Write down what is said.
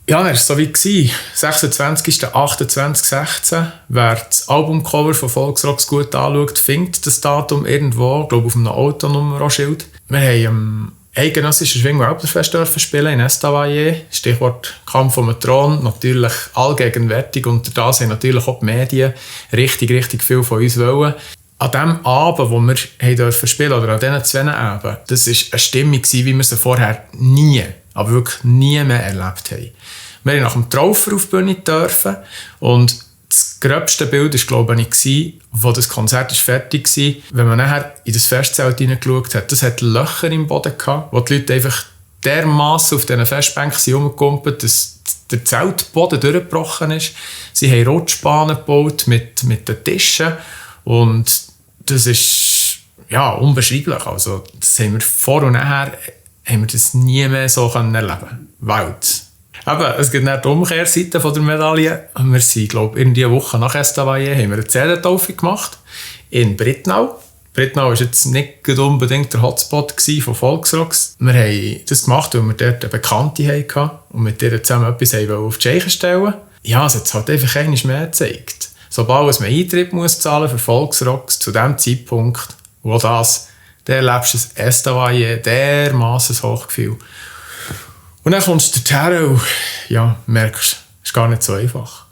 Ja, er war so wie 26.28.16. Wer das Albumcover von Volksrocks gut anschaut, findet das Datum irgendwo, ich glaube auf einem Autonummer-Schild. Wir haben am eidgenössischen Schwing- und Alplerfest spielen in Estavayer. Stichwort Kampf um den Thron. Natürlich allgegenwärtig. Unter das haben natürlich auch die Medien richtig viel von uns wollen. An dem Abend, wo wir dürfen spielen, oder an diesen 2 Abenden, das war eine Stimmung, wie wir sie vorher nie, aber wirklich nie mehr erlebt haben. Wir haben nach dem Traufer auf die Bühne dürfen und das gröbste Bild war, glaube ich, wo das Konzert fertig war. Wenn man nachher in das Festzelt hineingeschaut hat, das hat Löcher im Boden gehabt, wo die Leute einfach dermassen auf diesen Festbänken rumgekumpelt, dass der Zeltboden durchgebrochen ist. Sie haben Rutschbahnen gebaut mit den Tischen und das ist ja unbeschreiblich. Also, das haben wir vor und nachher haben wir das nie mehr so erleben. Welt. Aber es gibt nicht die Umkehrseite der Medaille. Wir sind, glaube ich, in dieser Woche nach Estavayer haben wir eine CD-Taufe gemacht in Brittnau. Brittnau war jetzt nicht unbedingt der Hotspot von Volksrocks. Wir haben das gemacht, weil wir dort eine Bekannte hatten und mit ihr zusammen etwas auf die Scheiche stellen. Ja, es hat halt einfach einmal mehr gezeigt. Sobald man Eintritt muss zahlen für Volksrocks zu dem Zeitpunkt, wo das, dann erlebst du das Estavayer dermassen Hochgefühl. Und dann kommst du dorthin und ja, merkst, es ist gar nicht so einfach.